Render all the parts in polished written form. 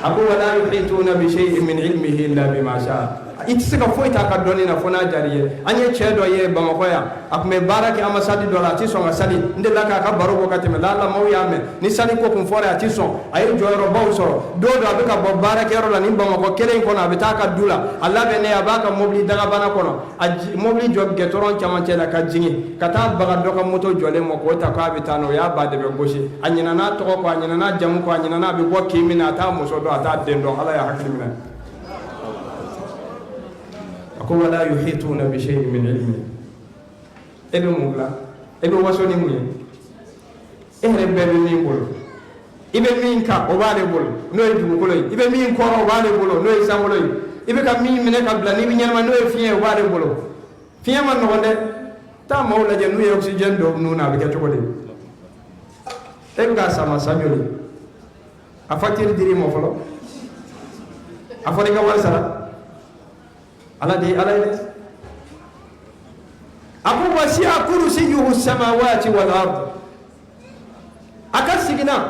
A ko wala yuhituna bi shay'in min ilmihi illa bima sha. I tɛ se ka foyi ta a ka dɔnni na fo n'a diyar'i ye. An ye cɛ dɔ ye Bamakɔ yan, a tun bɛ baara kɛ ambassade dɔ la, a tɛ sɔn ka sali. N delila k'a ka baro bɔ ka tɛmɛ, laala maaw y'a mɛn. Ni sali ko kun fɔra, a tɛ sɔn. A ye jɔyɔrɔbaw sɔrɔ. Don dɔ, a bɛ ka bɔ baarakɛyɔrɔ la ni Bamakɔ kelen in kɔnɔ, a bɛ taa a ka du la, a labɛnnen, a b'a ka mobili dagabana kɔnɔ, a mobili jɔ gɛtɔrɔn camancɛ la ka jigin ka taa baga dɔ ka moto jɔlen ma k'o ta k'a bɛ taa n'o y'a ba de bɛ gosi. A ɲinana tɔgɔ kɔ, a ɲinana jamu kɔ, a ɲinana a bɛ bɔ kin min na, a t'a muso dɔn, a t'a den dɔn. Ala y'a hakili minɛ. A ko wala yuhituna bi shay'in min ilmi. E bɛ mun dilan? E bɛ waso ni mun ye? E yɛrɛ bɛɛ bɛ min bolo, i bɛ min kan, o b'ale bolo, n'o ye dugukolo ye. I bɛ min kɔrɔ, o b'ale bolo, n'o ye sankolo ye. I bɛ ka min minɛ ka bila n'i bɛ ɲɛnama, n'o ye fiɲɛ ye, o b'ale bolo. Fiɲɛ man nɔgɔn dɛ. Taa maaw lajɛ, n'u ye oxygène don nun na, a bɛ kɛ cogo di? E bɛ k'a sama san joli? A facture dir'i ma fɔlɔ? A fɔra i ka wari sara? Ala de ye Ala ye dɛ. A ko wasi'a kursiyuhu samawati wal ard. A ka sigilan,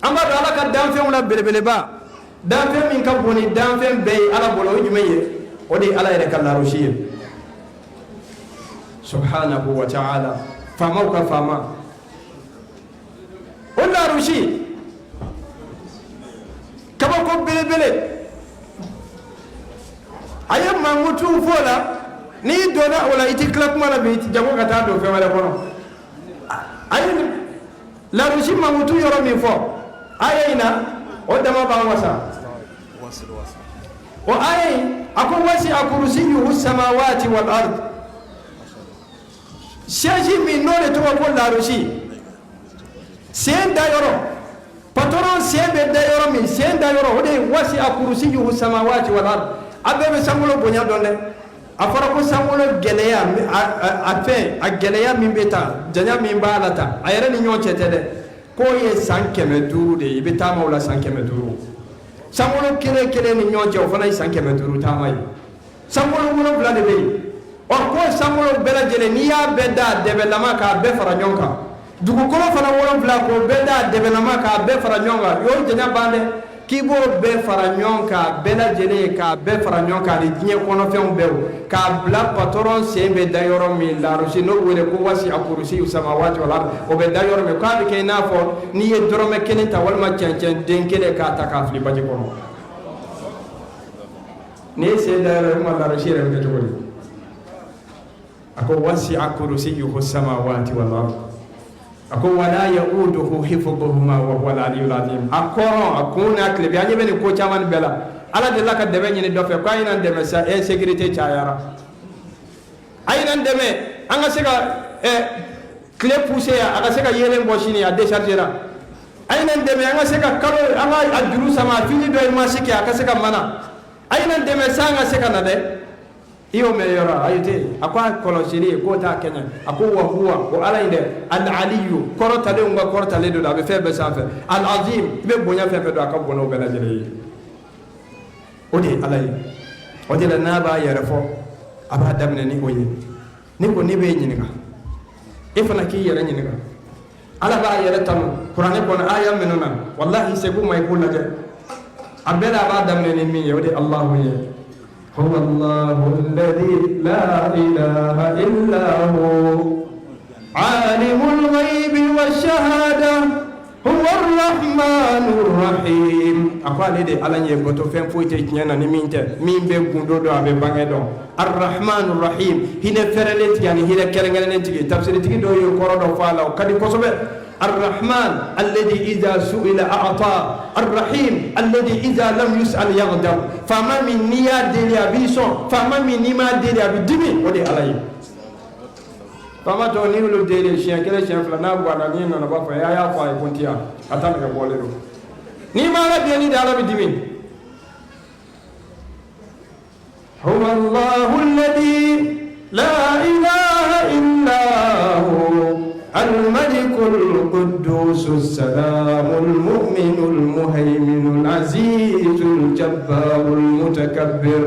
an b'a dɔn Ala ka danfɛnw la belebeleba, danfɛn min ka bon ni danfɛn bɛɛ ye Ala bolo, o ye jumɛn ye? O de ye Ala yɛrɛ ka larosi ye, subhanahu wa ta'ala, faamaw ka faama. O larosi kabako belebele, a ye mankutuw fɔ o la. N'i donna o la, i ti tila kuma la bi, i ti jago ka taa don fɛn wɛrɛ kɔnɔ. A ye larusi mankutu yɔrɔ min fɔ aya in na, o dama b'an wasa. O aya in, a ko wasi'a kursiyuhu samawati wal ard. Siège min n'o de tɔgɔ ko larusi, sen da yɔrɔ, patɔrɔn sen bɛ da yɔrɔ min, sen da yɔrɔ, o de ye wasi'a kursiyuhu samawati wal ard. A bɛɛ bɛ sankolo bonya dɔn dɛ. A fɔra ko sankolo gɛlɛya, a fɛn a gɛlɛya min bɛ ta, janya min b'a la ta, a yɛrɛ ni ɲɔgɔn cɛ tɛ dɛ, k'o ye san 500 de ye. I bɛ taama o la san 500. Sankolo kelen kelen ni ɲɔgɔn cɛ, o fana ye san 500 taama ye. Sankolo 7 de bɛ yen. Ɔ, ko sankolo bɛɛ lajɛlen, n'i y'a bɛɛ da dɛbɛlama k'a bɛɛ fara ɲɔgɔn kan, dugukolo fana 7, k'o bɛɛ da dɛbɛlama k'a bɛɛ fara ɲɔgɔn kan, o janya ban dɛ. K'i b'o bɛɛ fara ɲɔgɔn kan, bɛɛ lajɛlen, k'a bɛɛ fara ɲɔgɔn kan ani diɲɛ kɔnɔfɛnw bɛɛ, k'a bila patɔrɔn sen bɛ da yɔrɔ min, larusi n'o wele ko wasi'a kurusi samawati wal ard, o bɛ da yɔrɔ min, k'a bɛ kɛ i n'a fɔ n'i ye dɔrɔmɛ kelen ta walima cɛncɛn den kelen k'a ta k'a fili baji kɔnɔ. N'i ye sen da yɔrɔ, i ma larusi yɛrɛ bɛ kɛ cogo di? A ko wasi'a kursiyuhu samawati wal ard. A ko wala yauduhu hifdhuhuma wa huwa al-aliyyul azim. A kɔrɔ, a kun n'a tile bi, an ɲɛ bɛ nin ko caman nin bɛɛ la. Ala delila ka dɛmɛ ɲini dɔ fɛ ko a ye n'an dɛmɛ sa, insécurité cayara, a ye n'an dɛmɛ an ka se ka tile pousser yan, a ka se ka yeelen bɔ sini, a déchargera. A ye n'an dɛmɛ an ka se ka kalo, an ka a juru sama, a fili dɔ ye masi kɛ, a ka se ka mana. A ye n'an dɛmɛ sa, an ka se ka na dɛ. I y'o mɛn yɔrɔ ayi tɛ. A ko a kɔlɔsili k'o t'a kɛɲɛ. A ko wa huwa, o Ala in dɛ, al aliyu, kɔrɔtalenw ka kɔrɔtalen don, a bɛ fɛn bɛɛ sanfɛ, al azim, i bɛ bonya fɛn fɛn dɔn, a ka bon n'o bɛɛ lajɛlen ye. O de ye Ala ye. O de la, n'a b'a yɛrɛ fɔ, a b'a daminɛ ni o ye. Ne ko ne b'e ɲininka, e fana k'i yɛrɛ ɲininka. Ala b'a yɛrɛ tanu kuranɛ kɔnɔ aya minnu na, walahi, segu ma i k'u lajɛ. A bɛɛ la, a b'a daminɛ ni min ye, o de ye Alahu ye. Huwa Allahu alladhi la ilaha illa hu alimul ghaibi wash-shahada huwa ar-rahmanur rahim. A ko ale de Ala ye, bato fɛn foyi tɛ tiɲɛ na ni min tɛ, min bɛ gundo dɔn, a bɛ bange dɔn, ar-rahmanur rahim, hinɛ fɛrɛlen tigi ani hinɛ kɛrɛnkɛrɛnnen tigi. Tafsiritigi dɔw ye kɔrɔ dɔ fɔ a la, o ka di kosɛbɛ. Ar-rahman alladhi idha su'ila a'ta, ar-rahim alladhi idha lam yus'al yaghdab. Faama min n'i y'a deli, a b'i sɔn. Faama min n'i m'a deli, a bɛ dimi, o de ye Ala ye. Faama tɔw, n'i y'olu deli siɲɛ kelen, siɲɛ fila, n'a ganna, n'i nana, b'a fɔ a y'a fɔ a ye ko n ti yan, a ta nɛgɛ bɔlen don. N'i ma Ala deli de, Ala bɛ dimi. Huwa Allahu alladhi la ilaha illa hu al-malikul quddus salamul mu'minul muhayminul azizul jabbarul mutakabbir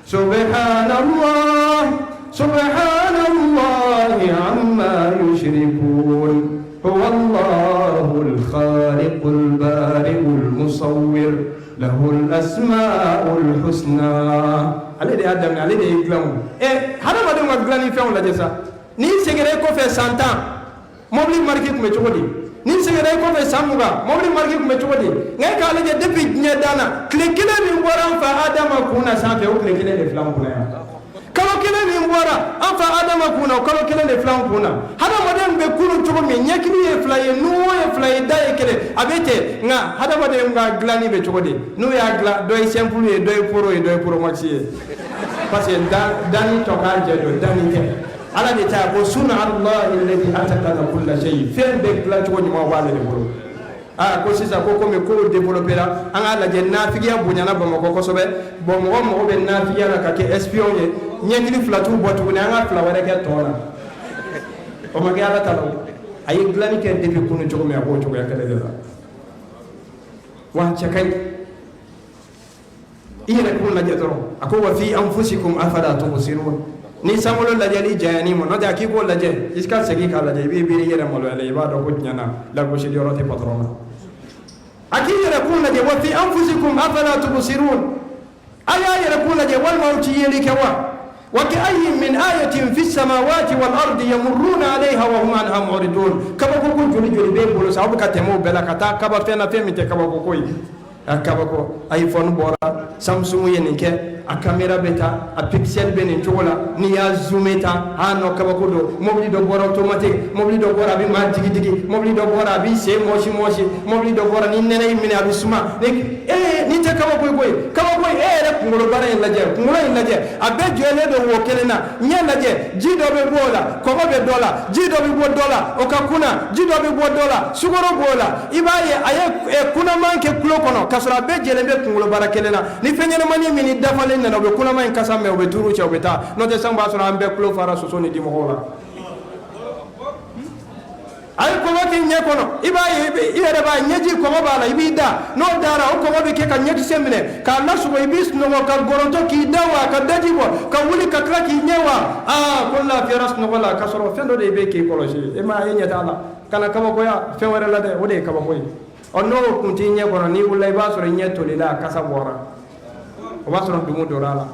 subhanallah subhanallah amma yushrikun huwa Allahul khaliqul bari. albari'ul musawwir lahul asma'ul husna. Ale de y'a daminɛ, ale de ye dilan o. Ɛ, hadamadenw ka dilanni fɛnw lajɛ sa. N'i seginna i kɔfɛ san 10, mobili mariki tun bɛ cogo di? N'i seginna i kɔfɛ san 20, mobili mariki tun bɛ cogo di? Nka e k'a lajɛ, depuis diɲɛ danna, tile kelen min bɔra an fa Adama kun na sanfɛ, o tile kelen de filɛ an kunna yan. Kalo kelen min bɔra an fa Adama kun na, o kalo kelen de filɛ an kun na. Hadamaden bɛ kunun cogo min, ɲɛkili ye fila ye, nuwo ye fila ye, da ye kelen, a bɛ ten. Nka hadamaden ka dilanni bɛ cogo di? N'u y'a dilan, dɔ ye simple ye, dɔ ye pro ye, dɔ ye pro max ye, parce que danni tɔ k'a jɛ don, danni tɛ ala de ta. Ko suna allahi alladhi atqana kulla shay, fɛn bɛɛ dilan cogo ɲuman b'ale de bolo. Aa, ko sisan ko komi kow développé la, an k'a lajɛ, nafigiya bonyana Bamakɔ kosɛbɛ. Bon, mɔgɔ mago bɛ nafigiya la ka kɛ espion ye, ɲɛkili fila t'u bɔ tuguni, an ka fila wɛrɛ kɛ tɔ la. O ma kɛ ala ta la o. A ye dilanni kɛ depuis kunu cogo min, a b'o cogoya kelen de la. Wa cɛ ka ɲi, i yɛrɛ kun lajɛ dɔrɔn. A ko wa fi anfusikum afala tubsirun. Ni sankolo lajɛli janyani ma, n'o tɛ a k'i k'o lajɛ, i ka segin k'a lajɛ, i b'i biri i yɛrɛ maloya la, i b'a dɔn ko tiɲɛ na lagosili yɔrɔ tɛ patɔrɔn na. A k'i yɛrɛ kun lajɛ, wa fi anfusikum afala tubsirun, a y'a yɛrɛ kun lajɛ, walima aw ti yeli kɛ wa? Wa ka'ayyin min ayatin fi samawati wal ardi yamurruna alayha wa hum anha mu'ridun. Kabako ko joli joli b'e bolo sa, aw bɛ ka tɛmɛ o bɛɛ la ka taa kaba fɛn na, fɛn min tɛ kabako ko ye. A kabako, iPhone bɔra, Samsung ye nin kɛ, a caméra bɛ ta, a pixel bɛ nin cogo la, n'i y'a zoomé ta, a nɔ kabako don. Mobili dɔ bɔra automatique, mobili dɔ bɔra a bɛ maa digi digi, mobili dɔ bɔra a b'i sen mɔsi mɔsi, mobili dɔ bɔra ni nɛnɛ y'i minɛ a bɛ suma. Ni ee, nin tɛ kabako ye koyi. Kabako ye, e yɛrɛ kunkolo baara in lajɛ, kunkolo in lajɛ, a bɛɛ jɔlen don wo kelen na. Ɲɛ lajɛ, ji dɔ bɛ bɔ o la, kɔgɔ bɛ dɔ la, ji dɔ bɛ bɔ dɔ la, o ka kunna, ji dɔ bɛ bɔ dɔ la, sukaro b'o la. I b'a ye a ye kunaman kɛ tulo kɔnɔ, k'a sɔrɔ a bɛɛ jɛlen bɛ kunkolo baara kelen na. Ni fɛn ɲɛnamanin min ni dafalen nana, u bɛ kunaman in kasa mɛn, u bɛ turu cɛ, u bɛ taa. N'o tɛ, san b'a sɔrɔ an bɛɛ tulo fara soso ni dimɔgɔw la. A ye kɔgɔ k'i ɲɛ kɔnɔ, i b'a ye i yɛrɛ b'a ye ɲɛji kɔgɔ b'a la, i b'i da, n'o dara, o kɔgɔ bɛ kɛ ka ɲɛkisɛ minɛ k'a lasogo, i b'i sunɔgɔ ka gɔrɔntɔ k'i da wa ka daji bɔ ka wuli ka tila k'i ɲɛ wa. Aa, ko n lafiyara sunɔgɔ la, k'a sɔrɔ fɛn dɔ de bɛ k'i kɔlɔsi, e ma e ɲɛ t'a la. Kana kabakoya fɛn wɛrɛ la dɛ, o de ye kabako ye. Ɔ, n'o kun t'i ɲɛ kɔnɔ, n'i wulila, i b'a sɔrɔ i ɲɛ tolila, a kasa bɔra, o b'a sɔrɔ dumu donna a la.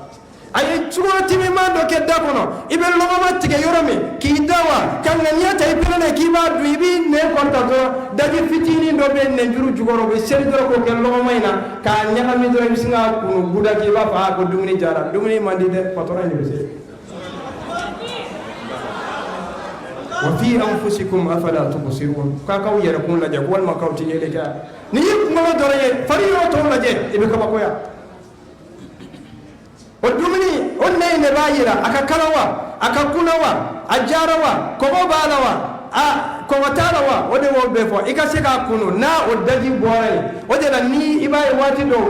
A ye sukaro timiman dɔ kɛ da kɔnɔ, i bɛ lɔgɔma tigɛ yɔrɔ min k'i da wa ka ŋaniya ta i pɛrɛnnen k'i b'a dun, i b'i nɛn kɔrɔta dɔrɔn, daji fitinin dɔ bɛ nɛnjuru jukɔrɔ, o bɛ seri dɔrɔn k'o kɛ lɔgɔma in na k'a ɲagami dɔrɔn, i bɛ sin k'a kunu guda k'i b'a fɔ aa ko dumuni jara. Dumuni man di dɛ, patɔrɔn in de bɛ se. Wa fi anfusikum afala tubsirun, k'a k'aw yɛrɛ kun lajɛ ko walima k'aw tɛ yeli kɛ. N'i y'i kunkolo dɔrɔn ye, fari yɔrɔ tɔw lajɛ, i bɛ kabakoya. O dumuni, o nɛn in de b'a yira a ka kala wa, a ka kuna wa, a jara wa, kɔgɔ b'a la wa, a kɔgɔ t'a la wa, o de b'o bɛɛ fɔ. I ka se k'a kunu n'a o daji bɔra yen. O de la ni i b'a ye waati dɔw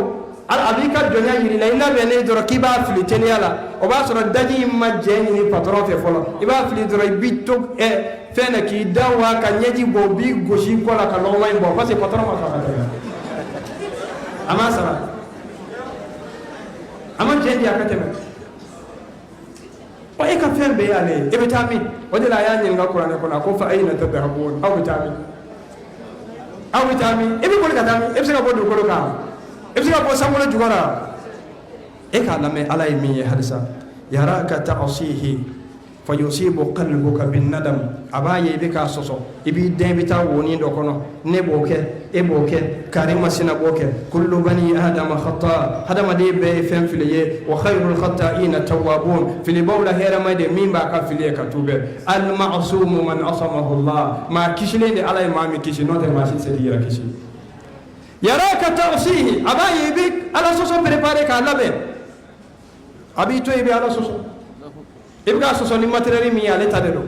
a b'i ka jɔnya yir'i la, i labɛnnen dɔrɔn k'i b'a fili teliya la, o b'a sɔrɔ daji in ma jɛ ɲini patɔrɔn fɛ fɔlɔ. I b'a fili dɔrɔn, i b'i to fɛn na k'i da wa ka ɲɛji bɔ, o b'i gosi i kɔ la ka lɔgɔma in bɔ, parce que patɔrɔn ma sɔn a ka tɛmɛ, a m'a sara, a ma jɛn di a ka tɛmɛ. Ɔ, e ka fɛn bɛɛ y'ale ye, e bɛ taa min? O de la a y'a ɲininka kuranɛ kɔnɔ, a ko fa ayina tadhabun, aw bɛ taa min? Aw bɛ taa min? E bɛ boli ka taa min? E bɛ se ka bɔ dugukolo kan? E bɛ se ka bɔ sankolo jukɔrɔ? E k'a lamɛn, ala ye min ye halisa, yaraka ta'sihi fa yusibu qalbuka bin nadam, a b'a ye i bɛ k'a sɔsɔ, i b'i dɛn, i bɛ taa wonin dɔ kɔnɔ. Ne b'o kɛ, e b'o kɛ, kari masina b'o kɛ. Kullu bani adama khata, hadamaden bɛɛ ye fɛn fili ye. Wa khayrul khata'ina tawwabun, filibaw la hɛrɛma de min b'a ka fili ye ka tuubɛ. Al ma'sumu man asamahu Allah, maa kisilen de ala ye maa min kisi, n'o tɛ maa si tɛ se k'i yɛrɛ kisi. Yaraka ta'sihi, a b'a ye i bɛ ala sɔsɔ préparer k'a labɛn, a b'i to i bɛ ala sɔsɔ, i bɛ k'a sɔsɔ ni matériel min ye, ale ta de don.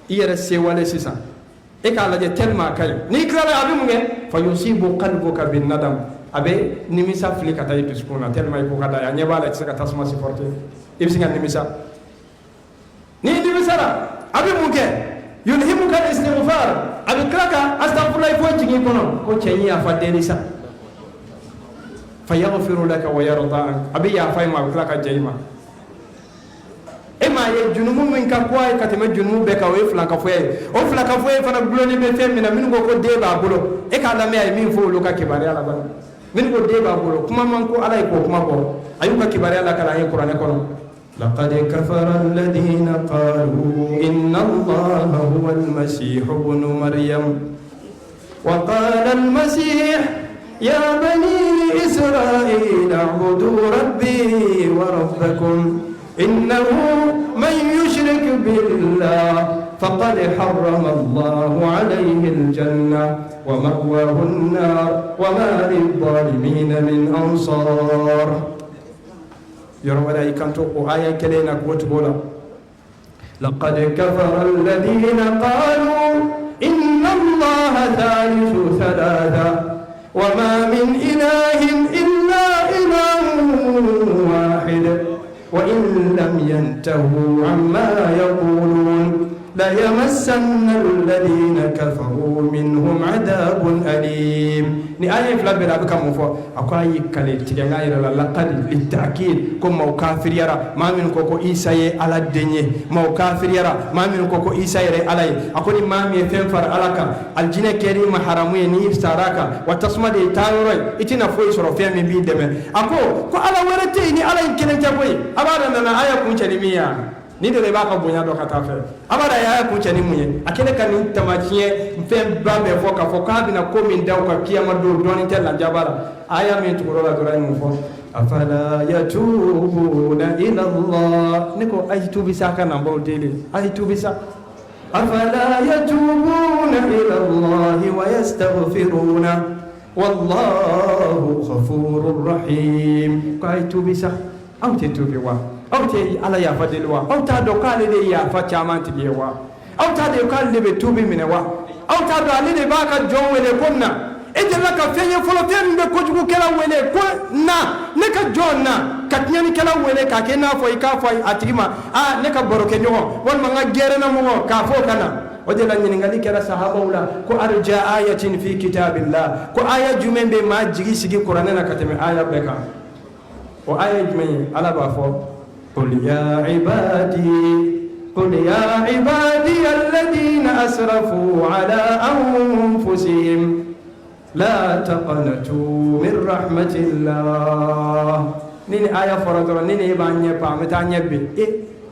I yɛrɛ sewale sisan, e k'a lajɛ tellement a ka ɲi, n'i tilala a bɛ mun kɛ? Fa yusibu qalbuka bin nadam, a bɛ nimisa fili ka taa i dusukun na, tellement i ko ka d'a ye, a ɲɛ b'a la i tɛ se ka tasuma supporter, i bɛ se ka nimisa. N'i nimisara, a bɛ mun kɛ? Yulhimuka al-istighfar, a bɛ tila ka astaghfirullah fɔ jigin i kɔnɔ ko cɛ n ye yafa deli sa. Fa yaghfiru laka wa yarda ank, a bɛ yafa i ma, a bɛ tila ka jɛ i ma. E m'a ye junumu min ka go a ye ka tɛmɛ junumu bɛɛ kan, o ye filankafoya ye. O filankafoya fana dulonnen bɛ fɛn min na, minnu ko ko den b'a bolo, e k'a lamɛn a ye min fɔ olu ka kibaruya la bani. Minnu ko den b'a bolo, kuma man ko Ala ye k'o kuma bɔ, a y'u ka kibaruya lakali an ye kuranɛ kɔnɔ. لقد كفر الذين قالوا إن الله هو المسيح ابن مريم وقال المسيح يا بني إسرائيل اعبدوا ربي وربكم إنه من يشرك بالله فقد حرم الله عليه الجنة ومأواه النار وما للظالمين من أنصار. Yɔrɔ wɛrɛ i kanto o aya kelen na k'o tugu la. لقد كفر الذين قالوا إن الله ثالث ثلاثة وما من إله إلا إله واحد وإن لم ينتهوا عما يقولون ليمسن الذين كفروا منهم عذاب أليم. Ni aya fila bɛɛ la, a bɛ ka mun fɔ? A ko a y'i kale tigɛ n k'a yɛrɛ la, لقد للتأكيد, ko maaw kafiriyara, maa minnu ko ko Isa ye Ala den ye. Maaw kafiriyara, maa minnu ko ko Isa yɛrɛ ye Ala ye. A ko ni maa min ye fɛn fara Ala kan, alijinɛ kɛr'i ma haramu ye n'i sara kan, wa tasuma de ye taayɔrɔ ye, i tɛna foyi sɔrɔ fɛn min b'i dɛmɛ. A ko ko Ala wɛrɛ tɛ yen ni Ala in kelen tɛ koyi. A b'a dɔn nana aya kun cɛ ni min ye wa? Ni de i b'a ka bonya dɔn ka taa fɛ. A b'a dɔn a y'a kun cɛ ni mun ye? A kɛlen ka nin tamatiɲɛ fɛn ba bɛɛ fɔ k'a fɔ k'a bɛna ko min da u kan kiyama don, dɔɔnin tɛ lajaba la. Aya min tugura la dɔrɔn, a ye mun fɔ? أفلا يتوبون إلى الله. Ne ko a ye tuubi sa, ka na n b'aw deli, a ye tuubi sa. أفلا يتوبون إلى الله ويستغفرونه والله غفور رحيم. Ko a ye tuubi sa, aw tɛ tuubi wa? Aw tɛ Ala yafa deli wa? Aw t'a dɔn k'ale de ye yafa caman tigi ye wa? Aw t'a dɔn k'ale de bɛ tuubi minɛ wa? Aw t'a dɔn ale de b'a ka jɔn wele ko na? E delila ka fɛn ye fɔlɔ, fɛn min bɛ kojugukɛla wele ko na, ne ka jɔn na, ka tiɲɛnikɛla wele k'a kɛ i n'a fɔ i k'a fɔ a tigi ma, aa, ne ka barokɛɲɔgɔn walima n ka gɛrɛnna mɔgɔ, k'a fɔ o ka na? O de la ɲininkali kɛra sahabaw la ko أرجى آية في كتاب الله, ko aya jumɛn bɛ maa jigi sigi kuranɛ na ka tɛmɛ aya bɛɛ kan? O aya jumɛn ye? Ala b'a fɔ: قل يا عبادي قل يا عبادي الذين أسرفوا على أنفسهم لا تقنطوا من رحمة الله. Ni ni aya fɔra dɔrɔn, ni ni e b'an ɲɛ pan, an bɛ taa ɲɛ bin e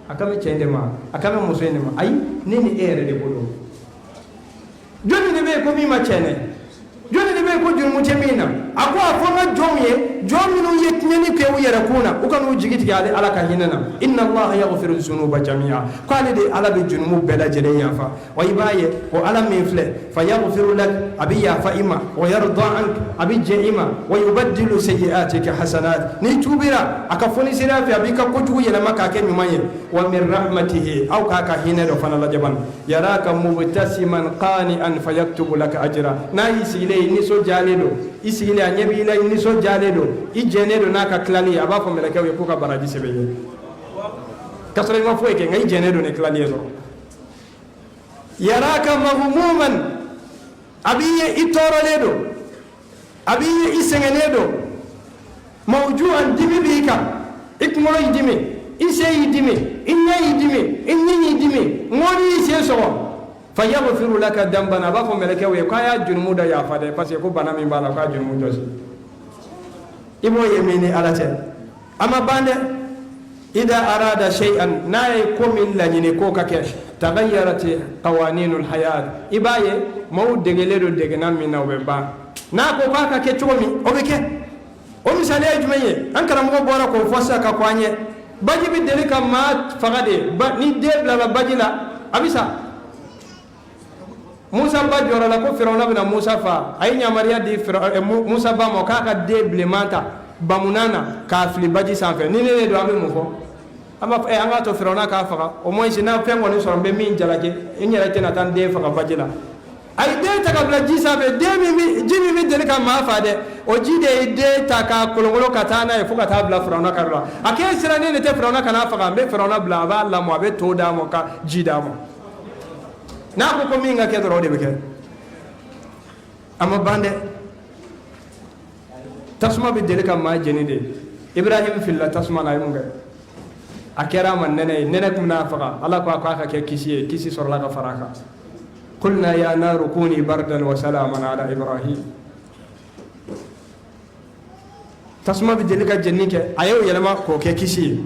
a kan bɛ cɛ in de ma, a kan bɛ muso in de ma. Ayi, ne ni e yɛrɛ de bolo. Jɔnni de bɛ yen ko min ma tiɲɛ? Jɔnni de bɛ yen ko jurumu tɛ min na? A ko a fɔ n ka jɔnw ye, jɔn minnu ye tiɲɛni kɛ u yɛrɛ kun na, u ka n'u jigi tigɛ ale Ala ka hinɛ na. إن الله يغفر الذنوب جميعا. Ko ale de Ala bɛ jurumu bɛɛ lajɛlen yafa. Wa i b'a ye o Ala min filɛ, فيغفر لك, a bɛ yafa i ma, ويرضى عنك, a bɛ jɛ i ma, ويبدل سيئاتك حسنات. N'i tuubira a ka fɔniseriya fɛ, a b'i ka kojugu yɛlɛma k'a kɛ ɲuman ye. ومن رحمته, aw k'a ka hinɛ dɔ fana lajɛ bani, يراك مبتسما قانعا فيكتب لك أجرا. N'a y'i sigilen ye, nisɔndiyalen don, i sigilen a ɲɛ b'i la, i nisɔndiyalen don, i jɛnnen don n'a ka tilali ye, a b'a fɔ mɛlɛkɛw ye k'u ka baraji sɛbɛn i ye, k'a sɔrɔ i ma foyi kɛ, nka i jɛnnen don ni tilali ye dɔrɔn. يراك مغموما, a b'i ye i tɔɔrɔlen don, a b'i ye i sɛgɛnnen don, موجوعا, dimi b'i kan, i kunkolo y'i dimi, i sen y'i dimi, i ɲɛ y'i dimi, i ɲin y'i dimi, ŋɔni y'i sen sɔgɔ. فيغفر لك ذنبا, a b'a fɔ mɛlɛkɛw ye k'a y'a jurumu da yafa dɛ, parce que ko bana min b'a la, k'a jurumu jɔsi. I b'o ye min ni Ala cɛ, a ma ban dɛ. إذا أراد شيئا, n'a ye ko min laɲini k'o ka kɛ, تغيرت قوانين الحياة. I b'a ye maaw degelen don degena min na, o bɛ ban. N'a ko k'a ka kɛ cogo min, o bɛ kɛ. O misaliya ye jumɛn ye? An karamɔgɔ bɔra k'o fɔ sisan ka ko an ye baji bɛ deli ka maa faga de. Ni den bilala baji la, a bɛ sa. Musa ba jɔra la ko Firawuna bɛna Musa fa, a ye yamaruya di Musa ba ma k'a ka den bilenman ta bamunan na k'a fili baji sanfɛ. Ni ne de don, an bɛ mun fɔ? An b'a fɔ an k'a to Firawuna k'a faga, au moins n'a fɛn kɔni sɔrɔ, n bɛ min jalaki, n yɛrɛ tɛna taa n den faga baji la. A ye den ta ka bila ji sanfɛ, den min bɛ ji min bɛ deli ka maa fa dɛ, o ji de ye den ta k'a kolonkolon ka taa n'a ye fo ka taa bila Firawuna ka yɔrɔ la. A k'e sirannen de tɛ Firawuna kana faga, n bɛ Firawuna bila, a b'a lamɔ, a bɛ to d'a ma, ka ji d'a ma. N'a ko ko min ka kɛ dɔrɔn, o de bɛ kɛ. A ma ban dɛ. Tasuma bɛ deli ka maa jeni de. Ibrahim filila tasuma na, a ye mun kɛ? A kɛra a ma nɛnɛ ye, nɛnɛ tun bɛn'a faga. Ala ko a k'a ka kɛ kisi ye, kisi sɔrɔla ka fara a kan. Kulna ya naru kuni bardan wa salaman ala Ibrahim. Tasuma bɛ deli ka jeni kɛ, a y'o yɛlɛma k'o kɛ kisi ye.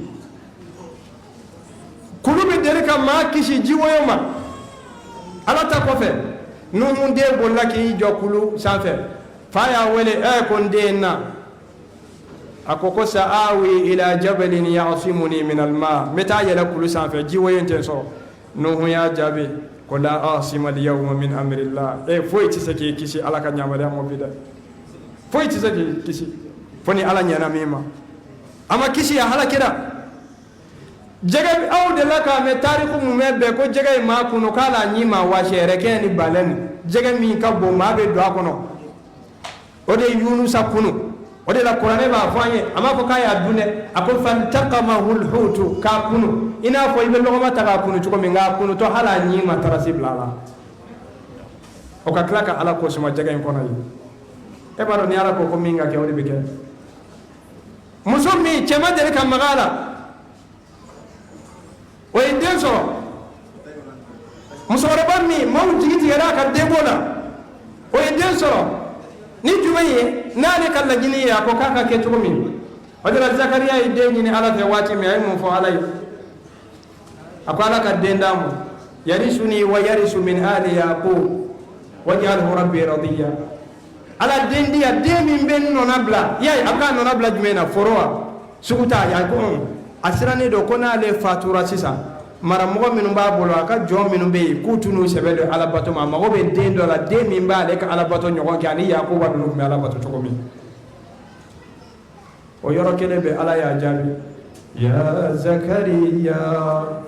Kulu bɛ deli ka maa kisi jiwoyo ma. Ala ta kɔfɛ, Nuhu den bolila k'i jɔ kulu sanfɛ. Fa y'a wele, ɛ ko n den na. A ko ko sa'awi ila jabalin ya'simuni min alma, n bɛ taa yɛlɛ kulu sanfɛ, jiwoyo in tɛ n sɔrɔ. Nuhu y'a jaabi ko la asima al-yawma min amrillah, e foyi tɛ se k'i kisi Ala ka yamaruya ma bi dɛ, foyi tɛ se k'i kisi fo ni Ala ɲɛna min ma. A ma kisi, a halakira. Jɛgɛ, aw delila k'a mɛn tariku mumɛ bɛɛ ko jɛgɛ ye maa kunu k'a la ɲi maa waasi yɛrɛ ni balɛni, jɛgɛ min ka bon maa bɛ don a kɔnɔ, o de ye Yunusa kunu. O de la kuranɛ b'a fɔ an ye, a m'a fɔ k'a y'a dun dɛ, a ko faltaqamahu lhutu, k'a kunu i n'a fɔ i bɛ lɔgɔma ta k'a kunu cogo min, k'a kunutɔ hali a ɲin ma tarasi bila a la. O ka tila ka Ala ko suma jɛgɛ in kɔnɔ yen. E b'a dɔn ni Ala ko ko min ka kɛ, o de bɛ kɛ. Muso min cɛ ma deli ka maga a la, o ye den sɔrɔ. Musokɔrɔba min maaw jigi tigɛra a ka denko la, o ye den sɔrɔ. Ni jumɛn ye n'ale ka laɲini ye, a ko k'a ka kɛ cogo min. O de la Zakariya ye den ɲini Ala fɛ waati min, a ye mun fɔ Ala ye? A ko Ala ka den d'a ma, yarisuni wa yarisu min ali Yaqub waj'alhu rabbi radiya. Ala, den di yan, den min bɛ n nɔna bila. I y'a ye, a bɛ k'a nɔna bila jumɛn na? Foro wa sugu ta a ko a sirannen don ko n'ale fatura sisan, maramɔgɔ minnu b'a bolo, a ka jɔn minnu bɛ yen, k'u t'u n'u sɛbɛ don alabato ma. A mago bɛ den dɔ la, den min b'ale ka alabato ɲɔgɔn kɛ, ani Yakuba ninnu tun bɛ alabato cogo min. O yɔrɔ kelen bɛ, Ala y'a jaabi: ya Zakariya,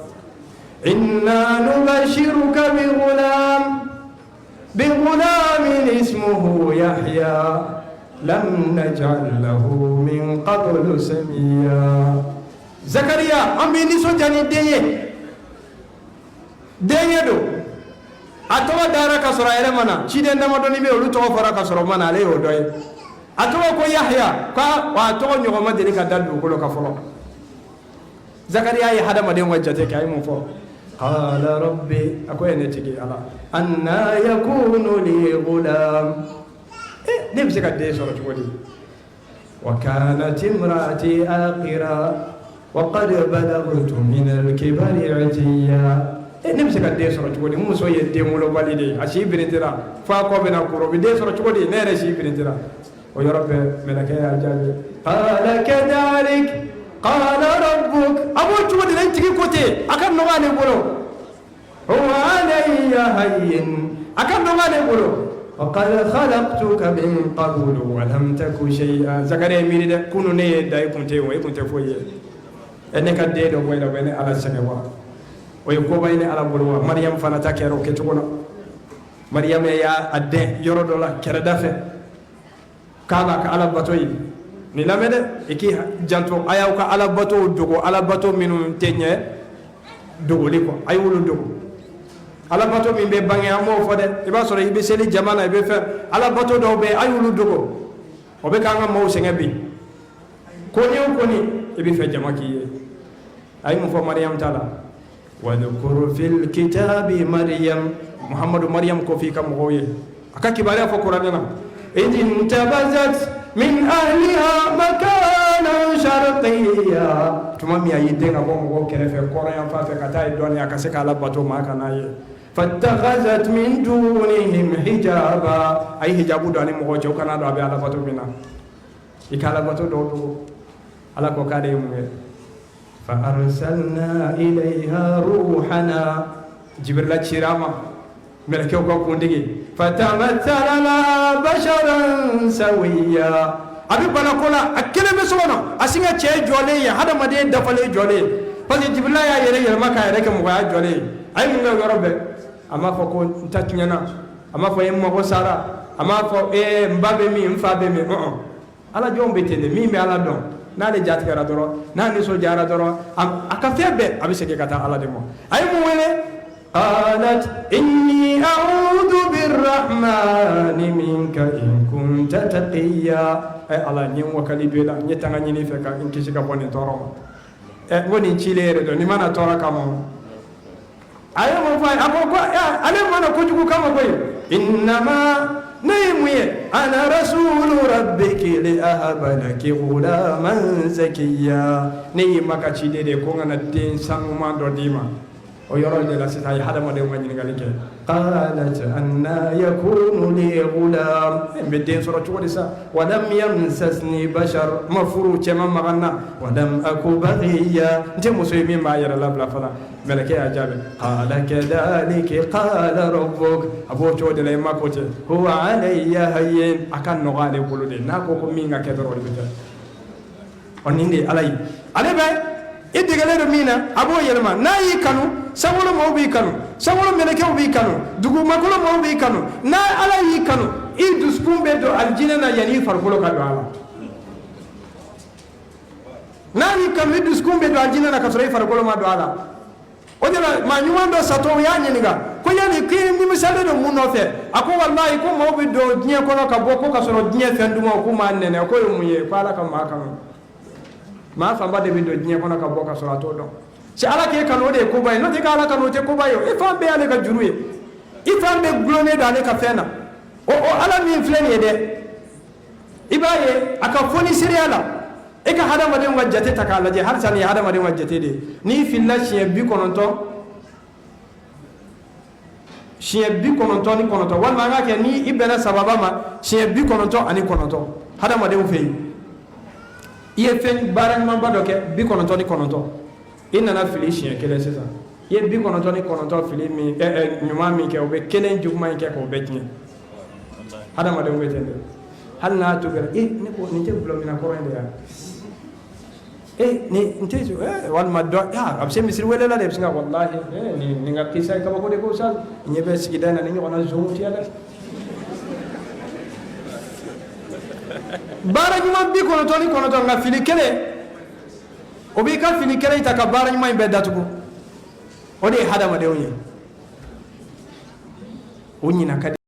inna nubashiruka bi gulam bi gulamin ismuhu Yahya lam naj'al lahu min qablu samiya. Zakariya, an b'i nisɔndiya ni den ye. Den ye don, a tɔgɔ dara ka sɔrɔ a yɛrɛ ma na. Ciden damadɔni bɛ yen, olu tɔgɔ fɔra ka sɔrɔ ma na, ale y'o dɔ ye. A tɔgɔ ko Yahya, k'a a tɔgɔ ɲɔgɔn ma deli ka da dugukolo kan fɔlɔ. Zakariya ye hadamadenw ka jate kɛ, a ye mun fɔ? Qala rabbi, a ko ye ne tigi Ala, anna yakunu li gulam, ne bɛ se ka den sɔrɔ cogo di? Wa kanat imraati aqira wa qad balagtu min al-kibari itiya. Ne bɛ se ka den sɔrɔ cogo di? N muso ye den wolobali de ye, a si birintira fo a kɔ bɛna kɔrɔ, o bɛ den sɔrɔ cogo di? Ne yɛrɛ si birintira. O yɔrɔ bɛɛ, mɛlɛkɛ y'a jaabi: qala kadhalik qala rabbuk. A b'o cogo de la, n tigi ko ten, a ka nɔgɔ ale bolo. Huwa alayya hayyin, a ka nɔgɔ ale bolo. Wa qad khalaqtuka min qablu wa lam taku shay'an. Zakariya ye miiri dɛ, kunu ne ye da, e kun tɛ yen o, e kun tɛ foyi ye. Ɛ, ne ka den dɔ bɔ e la, o bɛ ne Ala sɛgɛn wa? O ye koba ye ne Ala bolo wa? Mariyamu fana ta kɛra o kɛcogo la. Mariyamu y'a a dɛn yɔrɔ dɔ la kɛrɛda fɛ k'a b'a ka ala bato ye. Nin lamɛn dɛ, i k'i janto, a y'aw ka ala bato dogo. Ala bato minnu tɛ ɲɛ dogoli kɔ, a y'olu dogo. Ala bato min bɛ bange, an b'o fɔ dɛ. I b'a sɔrɔ i bɛ seli jama na, i bɛ fɛn, ala bato dɔw bɛ yen, a y'olu dogo. O bɛ k'an ka maaw sɛgɛn bi. Ko ni o ko ni i bɛ fɛ jama k'i ye, a ye mun fɔ Mariyamu ta la? Wadhkur fil kitabi Maryam. Muhammadu, Maryam ko f'i ka mɔgɔw ye, a ka kibaruya fɔ kuranɛ na: idh intabazat min ahliha makanan sharqiyya. Tuma min a y'i den ka bɔ mɔgɔw kɛrɛfɛ kɔrɔn yan fan fɛ ka taa ye dɔɔnin, a ka se k'ala bato, maa ka n'a ye. Fattakhazat min dunihim hijaba, a ye hijabu don ani mɔgɔw cɛ, u kana dɔn a bɛ ala bato min na. I ka ala bato dɔw dogo. Ala ko k'ale ye mun kɛ? Fa arsalna ilayha ruhana, Jibrila cira a ma, mɛlɛkɛw ka kuntigi. Fatamathala laha basharan sawiya, a bɛ bana ko la, a kelen bɛ so kɔnɔ, a sin ka cɛ jɔlen ye, hadamaden dafalen jɔlen ye, parce que Jibrila y'a yɛrɛ yɛlɛma k'a yɛrɛ kɛ mɔgɔya jɔlen ye. A ye mun kɛ o yɔrɔ bɛɛ? A m'a fɔ ko n ta tiɲɛna, a m'a fɔ e n mago sara, a m'a fɔ ee n ba bɛ min, n fa bɛ min. Ala jɔnw bɛ ten de. Min bɛ Ala dɔn, n'ale jatigɛra dɔrɔn, n'a nisɔndiyara dɔrɔn, a ka fɛn bɛɛ a bɛ segin ka taa Ala de ma. A ye mun wele? Qalat inni a'udhu birrahmani minka in kunta taqiya. Ay Ala, n ye n wakali don i la, n ye tanga ɲini i fɛ ka n kisi ka bɔ nin tɔɔrɔ ma. Ɛ, n ko nin cilen yɛrɛ don, nin ma na tɔɔrɔ kama. A ye mun fɔ a ye? A ko ko ale ma na kojugu kama koyi. Innama, ne ye mun ye? Ana rasulu rabbiki li ahaba laki ghulaman zakiya. Ne y'i ma ka ciden de ye ko n ka na den sanuman dɔ d'i ma. O yɔrɔ de la sisan, a ye hadamadenw ka ɲininkali kɛ. Qalat anna yakunu li ghulam, n bɛ den sɔrɔ cogo di sa? Walam yamsasni bashar, ma furu, cɛ ma maga n na. Walam aku baghiya, n tɛ muso ye min b'a yɛrɛ labila fana. Mɛlɛkɛ y'a jaabi: qala kadhalika qala rabbuk, a b'o cogo de la i ma ko ten. Huwa alayya hayyin, a ka nɔgɔ ale bolo de, n'a ko ko min ka kɛ dɔrɔn, o de bɛ kɛ. Ɔ, nin de ye Ala ye. Ale bɛ i degelen don min na, a b'o yɛlɛma. N'a y'i kanu, sankolo maaw b'i kanu, sankolo mɛlɛkɛw b'i kanu, dugumakolo maaw b'i kanu. N'a Ala y'i kanu, i dusukun bɛ don alijinɛ na yanni i farikolo ka don a la. N'a y'i kanu, i dusukun bɛ don alijinɛ na ka sɔrɔ i farikolo ma don a la. O de la, maa ɲuman dɔ satɔ, u y'a ɲininka ko yali k'i nimisalen don mun nɔfɛ? A ko walayi, ko maaw bɛ don diɲɛ kɔnɔ ka bɔ ko ka sɔrɔ diɲɛ fɛn dumanw k'u m'a nɛnɛ. K'o ye mun ye? Ko Ala ka maa kanu. Maa fanba de bɛ don diɲɛ kɔnɔ ka bɔ ka sɔrɔ a t'o dɔn. Si Ala k'e kanu, o de ye koba ye. N'o tɛ, k'Ala kanu, o tɛ koba ye. I fan bɛɛ y'ale ka juru ye, i fan bɛɛ gulonnen don ale ka fɛn na. O Ala min filɛ nin ye dɛ, i b'a ye a ka fonisereya la. E ka hadamadenw ka jate ta k'a lajɛ halisa, nin ye hadamadenw ka jate de ye. N'i filila siɲɛ 90, siɲɛ 99, walima an k'a kɛ ni i bɛnna sababa ma siɲɛ 99, hadamadenw fɛ yen, i ye fɛn baara ɲumanba dɔ kɛ 99, i nana fili siɲɛ kelen sisan, i ye 99 fili min ɲuman min kɛ, o bɛ kelen juguman in kɛ k'o bɛɛ tiɲɛ. Hadamadenw bɛ ten de. Hali n'a tobira e, ne ko nin tɛ gulɔmina kɔrɔ in de ya? E, nin n tɛ walima dɔ a bɛ se misiri wele la de, bɛ se ka walahi nin ka kisa ye kabako de ko sa. Ɲɛ bɛ sigida in na, ni ɲɔgɔnna zonw tɛ dɛ. Baara ɲuman 99, nka fili kelen, o b'i ka fili kelen ta ka baara ɲuman in bɛɛ datugu. O de ye hadamadenw ye, o ɲina ka di.